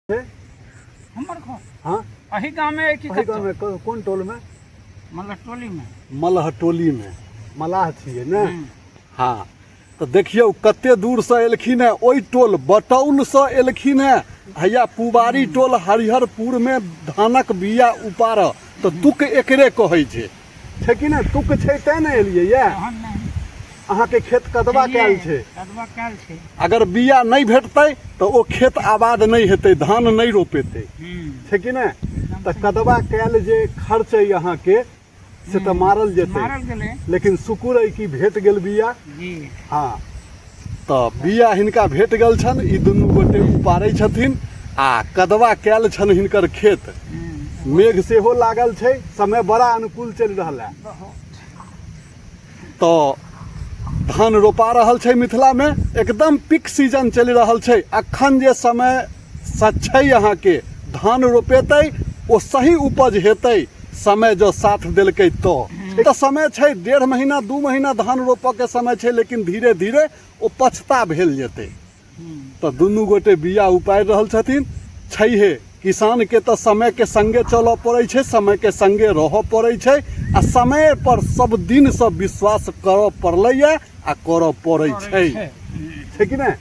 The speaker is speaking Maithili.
छै? हमर घर हँ। अही गाँवमे कि? एहि गाँवमे। कोन टोलमे? मलहटोलीमे। मलहटोलीमे, मलाह छियै ने? हँ। तऽ देखियौ कते दूरसँ एलखिन हेँ, ओहि टोल बटौलसँ एलखिन हेँ, हैया पुबारी टोल हरिहरपुरमे धानक बिया उपारऽ। तऽ तुक एकरे कहै छै, छै कि नहि? तुक छै तैँ ने एलियै यऽ। तहन नहि। अहाँके खेत कदवा कयल छै? कदवा कयल छै। अगर बिया नहि भेटतै तऽ ओ खेत आबाद नहि हेतै, धान नहि रोपेतै, छै कि नहि? तऽ कदवा कयल जे खर्च अइ अहाँके से तऽ मारल जेतै। मारल गेलै। लेकिन शुक्र अइ कि भेट गेल बिया। जी। हँ, तऽ बिया हिनका भेट गेल छनि, ई दुनू गोटे उपारै छथिन आ कदवा कयल छनि हिनकर खेत। मेघ सेहो लागल छै, समय बड़ा अनुकूल चलि रहल है। बहुत। तऽ धान रोपा रहल छै। मिथिलामे एकदम पिक सीजन चलि रहल छै। अखन जे समय छै अहाँके धान रोपेतै, ओ सही उपज हेतै, समय जँ साथ देलकै तऽ। तऽ समय छै 1.5 महीना, 2 महीना धान रोपऽके समय छै, लेकिन धीरे धीरे ओ पछता भेल जेतै। तऽ दुनू गोटे बिया उपारि रहल छथिन। छैहे, किसानके तऽ समयके सङ्गे चलऽ पड़ै छै, समयके सङ्गे रहऽ पड़ै छै आ समयपर सब दिनसँ विश्वास करऽ पड़लैए आ करऽ पड़ै छै, छै कि नहि?